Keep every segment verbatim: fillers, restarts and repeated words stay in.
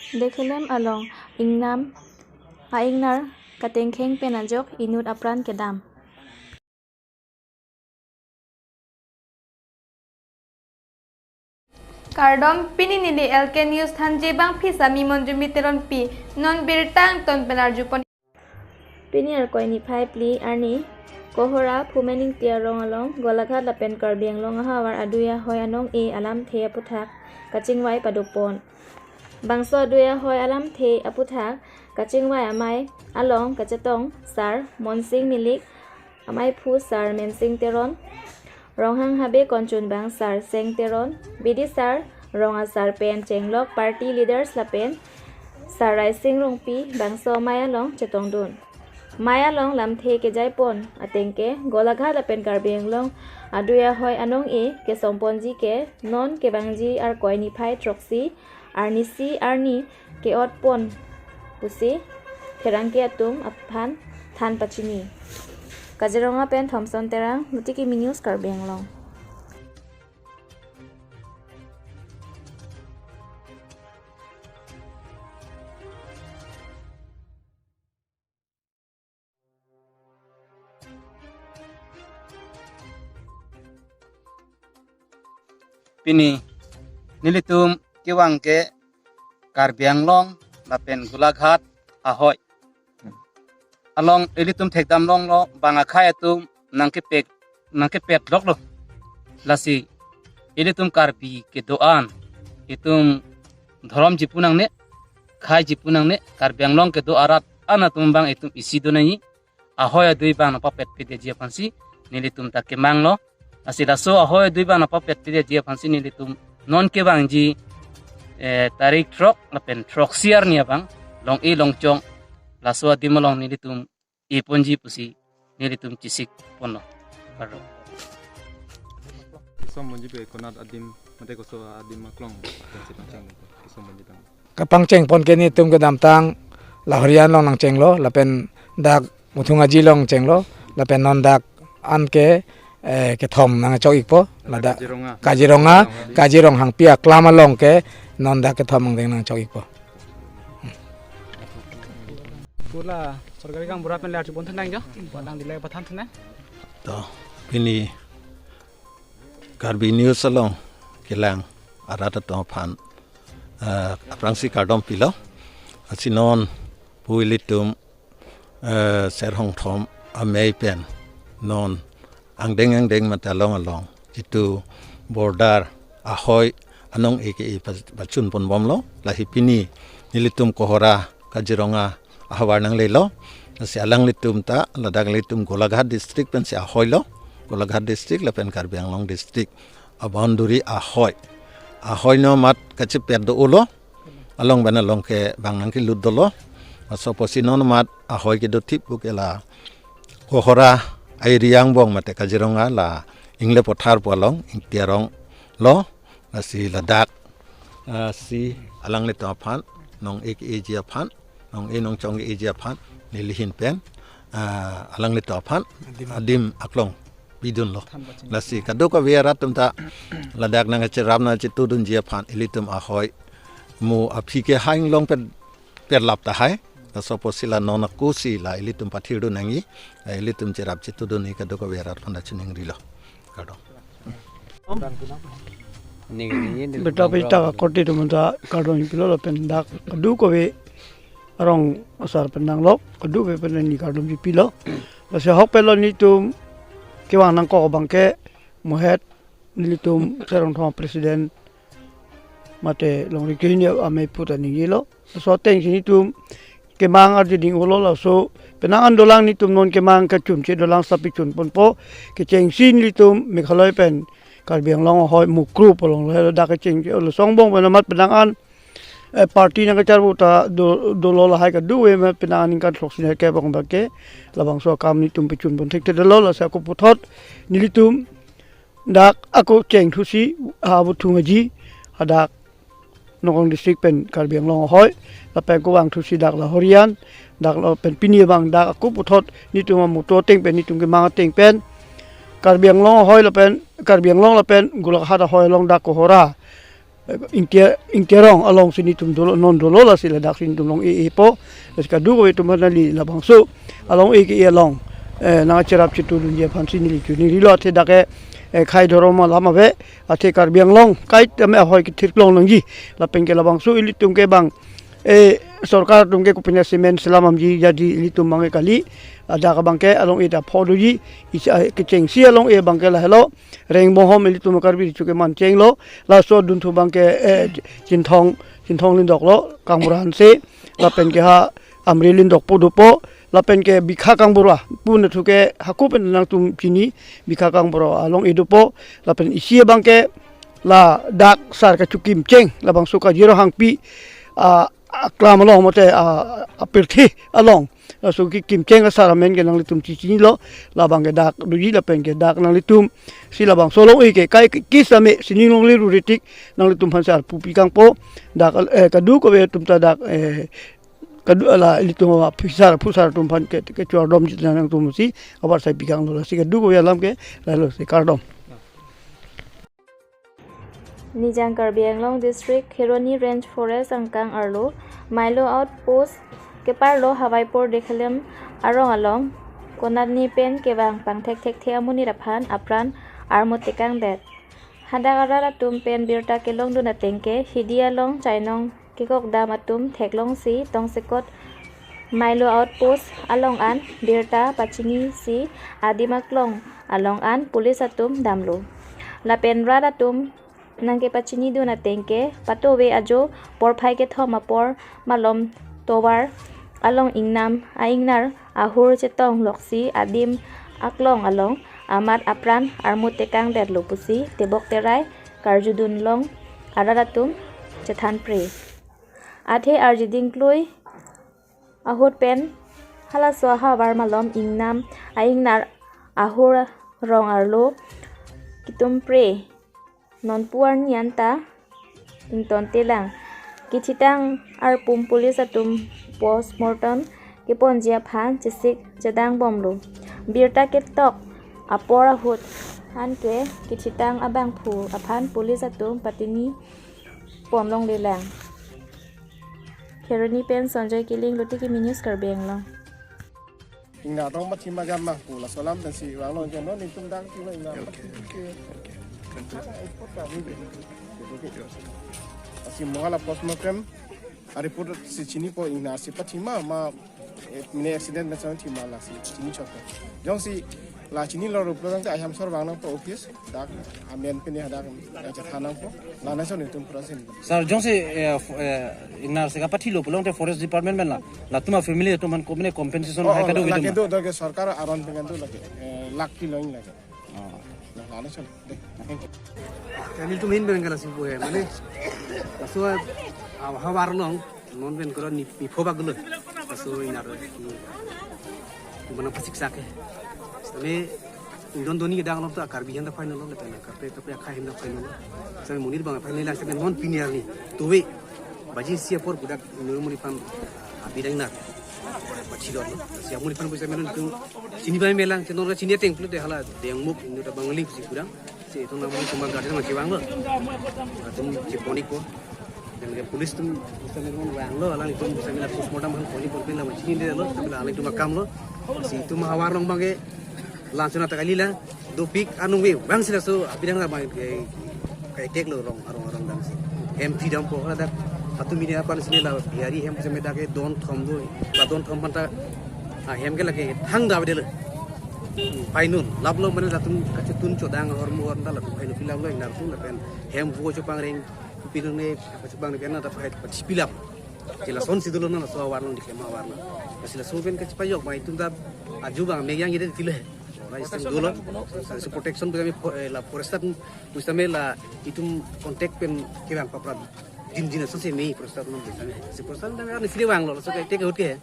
Dekelem along ingnam a-ingnar katengkheng pen ajok inut apran kedam. Kardom, pini neli L K News thanji abang phi sami Monjumi Teronpi, non birta angton pen arjupon. Pini Arkoi niphai phli arni Kohora Phumen Ingti arong along Golaghat lapen Karbi Anglong ahavar adui ahoi anong-e alamthe aputhak kachingvai padopon. Bangso adui ahoi alamthe aputhak kachingvai amei along kachetong Sar Monsing Milik, ameiphu Sar Mensing Teron, Ronghang Habe konchunbang Sar Seng Teron, bidisar, rong asar pen chenglok party leaders lapen Sar Raising Rongpi bangso amei along chetongdun. Amei along lamthe kejaipon ateng ke Golaghat lapen Karbi Anglong adui ahoi anong-e kesongponji ke non kevangji Arkoi niphai throksi arnisi arni ke-otpon pusi pherangke atum aphan than pachini. Kaziranga pen Thomson Terang, Lutiki News, Karbi Anglong. Pini nelitum kevang ke Karbi Anglong lapen Golaghat ahoi along ilitum thekdam longlo, bang akhei atum nangkepek nangkepet loklo. Lasi ilitum Karbi kedo-an, itum dhorom jipu nangne, khei jipu nangne, Karbi Anglong kedo arat an atum abang itum isi do nangji, ahoi adui abang nangpapet pidetji aphansi nelitum ta kemanglo. Lasi laso ahoi adui abang nangpapet pidetji aphansi nelitum non kevangji, eh, tarik throk lapen throksi arni abang long-e longchong laso adim along nelitum eponji pusi nelitum chesik ponlo. Kardom. Keso Monji pen konat adim mate koso adim aklong pensi pangcheng, keso Monji pen. Kapangcheng pon ke nelitum kedamtang Lahorian along nangchenglo, lapen dak Muthung Aji along chenglo, lapen non dak an ke, eh, kethom nangchok-ikpo, ladak Kaziranga. Kaziranga, Kazirong Hangpi aklam along ke non dak kethom angdeng nangchok-ikpo. Pula sorkari gaonbura pen le arjupon thanang jo, buat nangdilai pathan thanang. To, pini Karbi News along kelang arat atum aphan, eh, aphrangsi kardom pilo. Lasi non pu ilitum, eh, Ser Hongthom amei pen non angdeng angdeng mate along along jitu border ahoi anong-e ke-e pa-, pachun ponbomlo, lahei pini nelitum Kohora Kaziranga ahavar nanglelo. Lasi alanglitum ta ladak ilitum Golaghat district pensi ahoilo, Golaghat district lapen Karbi Anglong district aboundary ahoi, ahoi no mat kachepet do-olo, along pen along ke bang nangkelut dolo. Laso apotsi non mat ahoi kedo thip pu ke la Kohora a-area angbong mate Kaziranga la Ingle Pothar pu along Ingti arong lo. Lasi ladak, ah, si alanglitum aphan nong-e ke-eji aphan, nong-e nongchong ke-eji aphan neli ahin pen, ah, alanglitum aphan adim aklong pidunlo. Lasi kadokave arat atum ta ladak nangcherap nangchetudunji aphan ilitum ahoi mo aphi ke hang long pen perlap tahai. Laso apotsi la non ako si la ilitum pathirdun nangji, la ilitum cherap chetudun nangji, kadokave arat aphan ta chiningrilo. Kardom. Beta pita korte atum ta kardom pilo lapen dak kadokave arong asar pen nanglok kadokave pen neli kardom pilo. Lasi ahok pen lo nelitum kevang nangkok abang ke mohet nelitum Ser Hongthom president mate longri kehini amei pu ta ningjelo. Laso atengsi nelitum kemang arje ding-olo. Laso penang an dolang nelitum non kemang kachunche dolang sapi chun ponpo. Kechengsi nelitum Meghalaya pen Karbi Anglong ahoi Mukru pu along lo dak kechengche olo. Laso angbong pen amat penang an, eh, party nangkacharvo ta do, dolo lahai kadokave ma penang an ningkan throksi nerkep angbong ke labangso akam nelitum pechun pon thekthedetlo. Lasi ako puthot nelitum dak ako chengthusi ha Muthung Aji, hadak Nagaon district pen Karbi Anglong ahoi, lapen ako vangthusi dak Lahorian, dak lapen pini abang dak ako puthot nelitum amoto ateng pen nelitum kemang ateng pen Karbi Anglong ahoi lapen Karbi Anglong lapen Golaghat ahoi along dak Kohora eh, Ingti, Ingti arong alongsi nelitum dolo, non dolo, lasi ladak si nelitum long-e-epo. Lasi kadokave atum aphan neli labangso along-e ke along, eh, nangcherap chetudunji aphansi neli choningri lo, athe dak ke, eh, khei dhorom alam ave, athe Karbi Anglong kaitame ahoi kethirklong nangji. Lapen ke labangso ilitum ke bang, eh, sorkar atum ke kopine cement selam damji, jadi ilitum abang ke kali, ladak abang ke along-e ta pho doji, isi, eh, kechengsi along-e abang ke lahelo, Rengbonghom ilitum Karbi Riso Keman chenglo, laso adunthu abang ke, eh, Chinthong, Chinthong Lyngdoh lo, Kangbura anse, lapen ke ha Amri Lyngdoh pu dopo, lapen ke Bikha Kangbura pu nathu ke hako pen nangtum chini, Bikha Kangbura along-e dopo, lapen isi abang ke ladak sar kachekim cheng, labangso Kajirong Hangpi, ah, aklam along mate, ah, apirthe along. Laso kekim cheng asar amen ke nanglitum chechinilo, labang ke dak doji lapen ke dak nanglitum si labangso along-e ke kai ke kis ame sining longle ru retik nanglitum aphan sar pupi kangpo, dak, eh, kadokave atum ta dak, eh, kadu ala ilitum aphi sar aphu sar atum aphan ke, kechor domji nangtum si avarsai pi kanglo, lasi kadokave alam ke lahelo si, kardom. Nijang Karbi Anglong District, Kheroni Range Forest angkang arlo, Mailo Outpost keparlo Hawaipur Dekhelem arong along, konatne pen kevang pangthek thekthe amonit aphan apran armut tekangdet. Hadak arat atum pen birta kelongdun ateng ke, hidi along chainong kekok dam atum theklongsi tongsekot Mailo Outpost along an birta pachinisi adim aklong along an police atum damlo. Lapen rat atum nangkepachinidun ateng ke, patuve ajo porphai kethom apor malom tovar along ingnam a-ingnar ahur chetongloksi adim aklong along amat apran armut tekangdetlo pusi tebok terai karjudun long arat atum chethanpre. Athe arjiding klui ahut pen halaso ahavar malom ingnam a-ingnar ahur rong arlo kitumpre, nonpu arni anta ingtontelang. Kethitang arpum police atum postmortem keponji aphan chesik chedang bomlo. Birta ketok apor ahut anke kethitang abangphu aphan police atum patini ponlonglelang. Kheroni pen Sanjoy Killing, Lotiki News, Karbi Anglong. Ingnar arong pathima jam ma pu laso alam pensi vanglo, jeno nelitum dak tilo ingnar. Okay, pathima okay, ke. Okay. Lasi mo hala postmortem a-report si chinipo, ingnar si pathima ma, eh, mane accident na chang thima, lasi chini chokpo. Jongsi la chinilo ru pulo tangte ahem sor vang nangpo office, dak amen pini hadak, eh, chethan nangpo. La na chon nelitum pura sin. Sir, jongsi, eh, f-, eh, ingnar si kapathilo pulote forest department pen la, latum a-family atum aphan ko mane compensation, oh, hai oh, kado la, la gitu ma? Kedo do ke sorkar aron pen kedo lake, eh, lakh kilo in lake. Oh. La, la na chon. Deh. Thank you. Kami tu main pen kala sipu hai, mane, laso, ah, havar along non pen koro ni pipho bak dulu. Laso ingnar, hmm, mana pasik sak hai. Sami ingdon doni kedang along tu Karbi ahin ta fine lo, lapen Karbi ta akhai ahin ta fine lo. Sami monit abang fine lang, sami non pini arni tuve baji isi apor budak inut amonit aphan abi dang ingnar pachilo. Lasi amonit aphan pusi sami non tu chini bai melang, chini non chini ateng pulote hala dengmuk inut abang ling si kurang. Si itum amonit atum guardian ma chevanglo. Atum chepon-ikpo. Dan ke police atum sami non vanglo, alanglitum sami la postmortem aphan pon-ikpon pen la ma chinidetlo, sami la alanglitum akam lo. Si itum havar along abang ke lason attack kalilang, dopik anung ve vangsi laso abi dang abang ke, ke attack lo arong, arong, arong dang si. Hem phi dampo, ladak atum ini aphan sini la Bihari hem sami dak ke don thom do, la don thom aphan ta, ah, hem ke lake thang da avedetlo. Painun, laplo mane latum kachetun chodang ahormu ahormu ta latum painun pilaplo, ingnar atum lapen hem vo chopangreng, pinun ne, kachopangreng na ta pai, pai pilap. Chila lasonsi dolo na, laso havar along, Dekhelem havar along. Lasi laso pen kachepajok abang itum ta ajo abang mek yang ide tilo hai. Ora istem dolo. Lasi protection pen kami fo-, eh, la forest atum pusitame la itum contact pen kevang papra. Din din asonsi me forest atum pusitame. Si forest atum kami arni sini vanglo, laso ke tek ahut ke.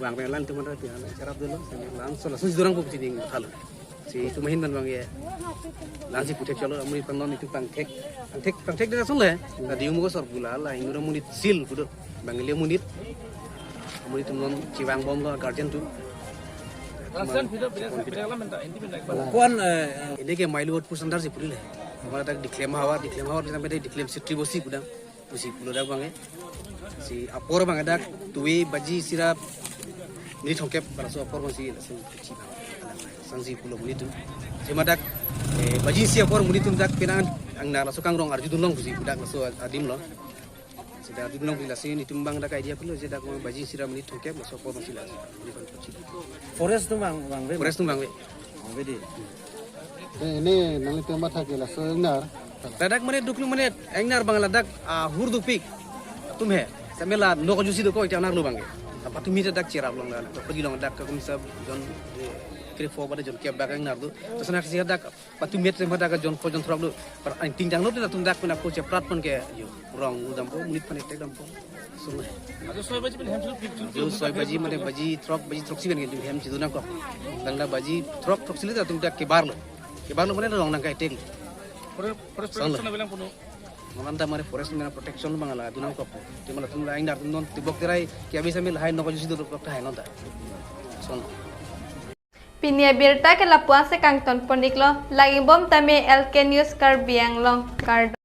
Vang pen alanglitum ta pi, cherap dolo. Sami langsung, langsung sidorang po pichining halo. Si itum ahin abang abang ke. Langsung puthek chalo, amonit aphan non itum pangthek. Pangthek, pangthek de langsung le. Tadi umur sor pula la, inut amonit sil pudo. Bang ili amonit. Amonit atum non chevang bomlo, guardian atum. Langsung video, video, video la menta, hindi menta. Ko-an, eh, ini ke Mailo Outpost under si puri le. Mane dak diklem havar, diklem havar, sampai dak diklem sitri bosi pudam. Pusi pulo dak bang ke. Si apor bang ke dak tuwe baji isi ra minit thomkep, laso apor bang si laso pusi bang. Sangsi pulo monit atum. Sema dak, eh, baji isi apor monit atum dak penang ingnar laso kangrong arjudun long pusi dak laso adim lo. Sida arjudun long pusi lasi nelitum bang dak idea pulo je dak baji isi ra minit thomkep laso apor bang si laso. Forest atum bang, bang ve. Forest atum bang ve. Bang ve dei. Eh, ini nanglitum matha ke laso ingnar. Ladak mane duklu mane ingnar bang ladak, ah, hur dupik atum he. Sampai la nok ajusi dokok ita ingnar lo bang ke. Apa tu mita dak cherap long la. Apa di long dak ke kum sab jon, eh, kre pho bade jon kep dak ingnar do. Terus nak sih dak apa tu mit sema dak jon pho jon throk do. Par ang ting jang lo tu latum dak pina ko cheprat pon ke yo. Rong udam po, monit panik tek dam po. Sung. Ajo soi baji pen hem chulu pik chulu. Ajo soi baji mane baji throk, baji throk si pen ke hem chidu nangkok. Tangda baji throk, throk si le ta atum dak kebar lo. Kebar lo mane rong nangkai tek. Forest, forest Son lo. Protection avelang puno. Malanta mane forest mane protection bang la dunangkok. Te mane atum la ingnar atum non tibok terai ke abis amil hai nok ajusi dokok ta hai non ta. Son. Pini abirta ke lapu-an si kangton pon-iklo, laging bom tame L K News Karbi Anglong, kardom.